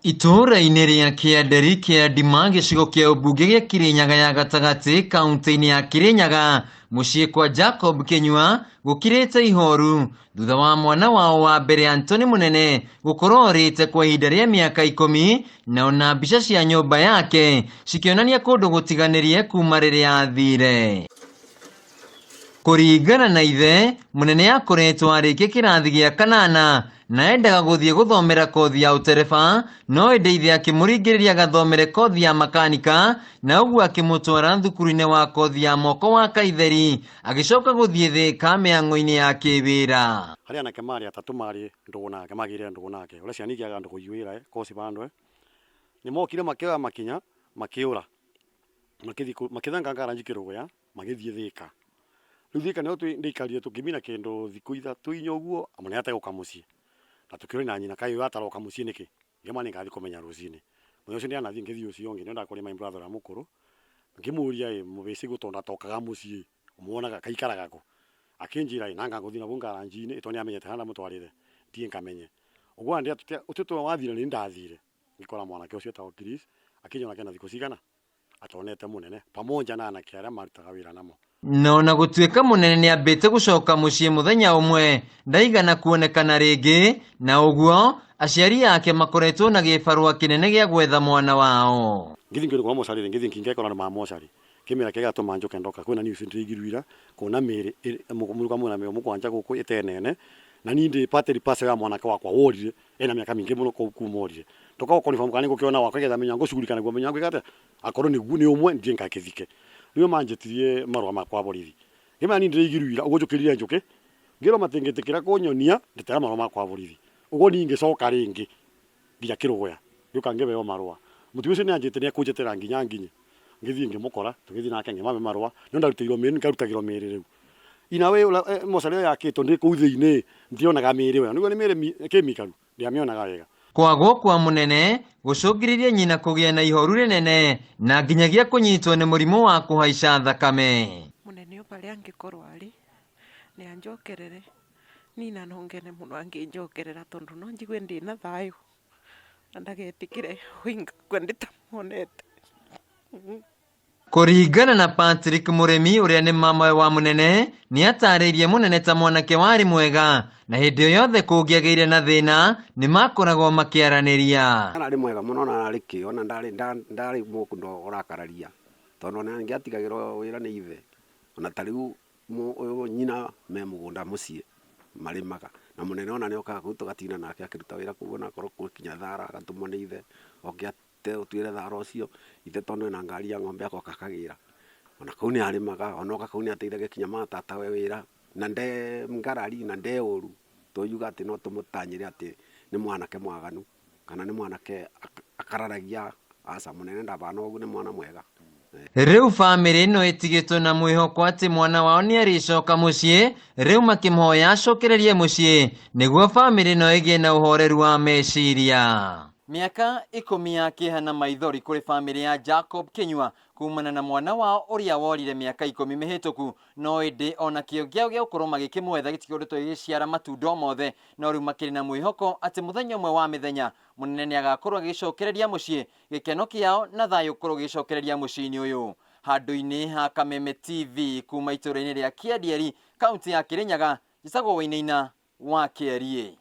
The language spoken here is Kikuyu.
Itũũra-inĩ rĩa Kĩanderi Kĩandima gĩcigo kĩa ũmbunge gĩa Kĩrĩnyaga ya gatagatĩ kaunti-inĩ ya Kĩrĩnyaga mũciĩ kwa Jacob Kĩnyua gũkirĩte ihoru thutha wa mwana wao wa mbere Anthony Mũnene gũkorwo orĩte kwa ihinda rĩa mĩaka ikũmi na ona mbica cia nyũmba yake cikĩonania kũndũ gũtiganĩrie kuma rĩrĩa athire. Kũringana na ithe, Mũnene akoretwo arĩkia kĩrathi gĩa kanana na endaga gũthiĩ gũthomera kothi ya ũtereba no ĩndĩ ithe akĩmũringĩrĩria agathomere kothi ya makanika na ũguo akĩmũtwara thukuru-inĩ wa kothi ya moko wa Kaitheri agĩcoka gũthiĩ Thĩka mĩhang'o-inĩ ya kĩwĩra. Harĩ anake marĩ atatũ marĩ ndũgũ nake, magĩire ndũgũ nake, ũrĩa ciana igĩaga ndũgũ iwĩra koci bandũ, nĩ mokire makĩoya makinya makĩũra, makĩthiĩ makĩthenga ngaranji kĩrũgũya. Magĩthiĩ Thĩka. Rĩu Thĩka nĩho ndaikarire tũkĩmina kĩndũ thikũ ithatũ inya ũguo, mũnene ategũka mũciĩ. Na tũkĩũria na nyina kaĩ ũyũ ataroka mũciĩ nĩkĩ? Ngĩmwĩra nĩngathiĩ kũmenya rũcinĩ. Mũthenya ũcio ndĩanathiĩ ngĩthiĩ ũcio ũngĩ nĩwe ndakorire my brother ũrĩa mũkũrũ, ngĩmũria ĩ mũbĩcĩ guo tondũ atokaga mũciĩ ũmuonaga kaĩ aikaraga kũ? Akĩnjĩra ĩ nanga ngũthiĩ nabau ngaranji-inĩ tondũ nĩamenyete harĩa ndamũtwarĩte thiĩ ngamenye. Ũguo wathire nĩ niĩ ndathire ngĩkora mwanake ũcio wetagwo Chris akĩnjĩra onake ena thikũ cigana? atonete mũnene pamoja na anake arĩa marutaga wĩra namo. Na ona gũtuĩka mũnene nĩambĩte gũcoka mũciĩ mũthenya ũmwe, ndaigana kuonekana rĩngĩ, na ũguo aciari ake makoretwo na gĩbarũa kĩnene gĩa gwetha mwana wao. Ngĩthiĩ ngĩũria kwa mocarĩ ngĩthiĩ ngĩkora andũ ma mocarĩ ngĩmera kĩrĩa gĩatũma njũke ndoka kwĩna news ndĩraiguire kuona mĩĩrĩ mũruga mwĩna mĩĩrĩ mũgwanja gũkũ ĩtenene na niĩ ndĩ part and parcel ya mwanake wakwa worire ena mĩaka mĩingĩ mũno kuma orire ndoka gũ confirm kana nĩngũkĩona wakwa nĩgetha menya ngũcugurika naguo menya ngwĩka atĩa akorwo nĩguo nĩ ũmwe thiĩ ngakĩthike rĩu manjĩtirie marũa ma kwa borithi ngĩmera niĩ ndĩraiguire ira ũguo njũkĩrire njũkĩ ngĩrwo matingĩtĩkĩra kũnyonia ndĩtera marũa ma kwa borithi ũguo niĩ ngĩcoka rĩngĩ nginya kĩrũgũya ngĩũka ngĩheo marũa mũtumia ũcio nĩanjĩte nĩekũnjetera nginya nginye ngĩthiĩ ngĩmũkora tũgĩthiĩ nake ngĩmahe marũa no ndarutĩirwo mĩĩrĩ ngarutagĩrwo mĩĩrĩ rĩu ina wĩ mocarĩ ĩyo yakĩtwo ndĩ kũu thĩinĩ ndionaga mĩĩrĩ wega nĩguo nĩ mĩĩrĩ kĩmikaru ndiamĩonaga wega. Kwagwo kwa mũnene gũcũngĩrĩirie nyina kũgĩa na ihoru rĩnene na nginyagia kũnyitwo nĩ mũrimũ wa kũhaica thakame. Mũnene o barĩa angĩkorwo arĩ, nĩ anjokerere, niĩ na no ngene mũno angĩnjokerera tondũ no njigue ndĩna thayũ, na ndagetĩkĩre ngakua ndĩtamuonete. Kũringana na Patrick Mũrĩmi ũrĩa nĩ mamawe wa Mũnene, nĩ atarĩirie Mũnene ta mwanake warĩ mwega na hĩndĩ o yothe kũngĩagĩire na thĩna nĩ makoragwo makĩaranĩria. Ararĩ mwega mũno na ararĩ kĩo na ndarĩ ndarĩ mũndũ ũrakararia tondũ ona nĩatigagĩrwo wĩra nĩ ithe ona ta rĩu nyina me mũgũnda mũciĩ marĩmaga na mũnene ona nĩokaga kũu tũgatinda nake akĩruta wĩra kũu onakorwo kwĩ kinya thara agatũmwo nĩ ithe oke ũtuĩre thara ũcio, ithe tondũ ena ngari ya ng'ombe agoka akagĩra. Ona kũu nĩ arĩmaga, ona oka kũu nĩ ateithagia kinya ma tatawe wĩra, na nde ngarari na nde ũru, tũngiuga atĩ no tũmũtanyĩre atĩ nĩ mwanake mwaganu, kana nĩ mwanake akararagia, aca mũnene ndabana ũguo nĩ mwana mwega. Rĩu bamĩrĩ ĩno ĩtigĩtwo na mwĩhoko atĩ mwana wao nĩ arĩcoka mũciĩ, rĩu makĩmũhoya acokererie mũciĩ nĩguo bamĩrĩ ĩno ĩgĩe na ũhoreru wa meciria. Mĩaka ikũmi ya kĩeha na maithori kũrĩ bamĩrĩ ya Jacob Kĩnyua kumana na mwana wao ũrĩa worire mĩaka ikũmi mĩhĩtũku. No ĩndĩ ona kĩo kĩao gĩa gũkorwo magĩkĩmwetha gĩtikoretwo gĩgĩciara matunda o mothe, no rĩu makĩrĩ na mwĩhoko atĩ mũthenya ũmwe wa mĩthenya mũnene nĩagakorwo agĩgĩcokereria mũciĩ, gĩkeno kĩao na thayũ ũkorwo ũgĩgĩcokereria mũciĩ-inĩ ũyũ. Handũ-inĩ ha Kameme TV kuma itũra-inĩ rĩa Kĩandieri, kaũntĩ ya Kĩrĩnyaga, njĩtagwo Wainaina wa Kĩeriĩ.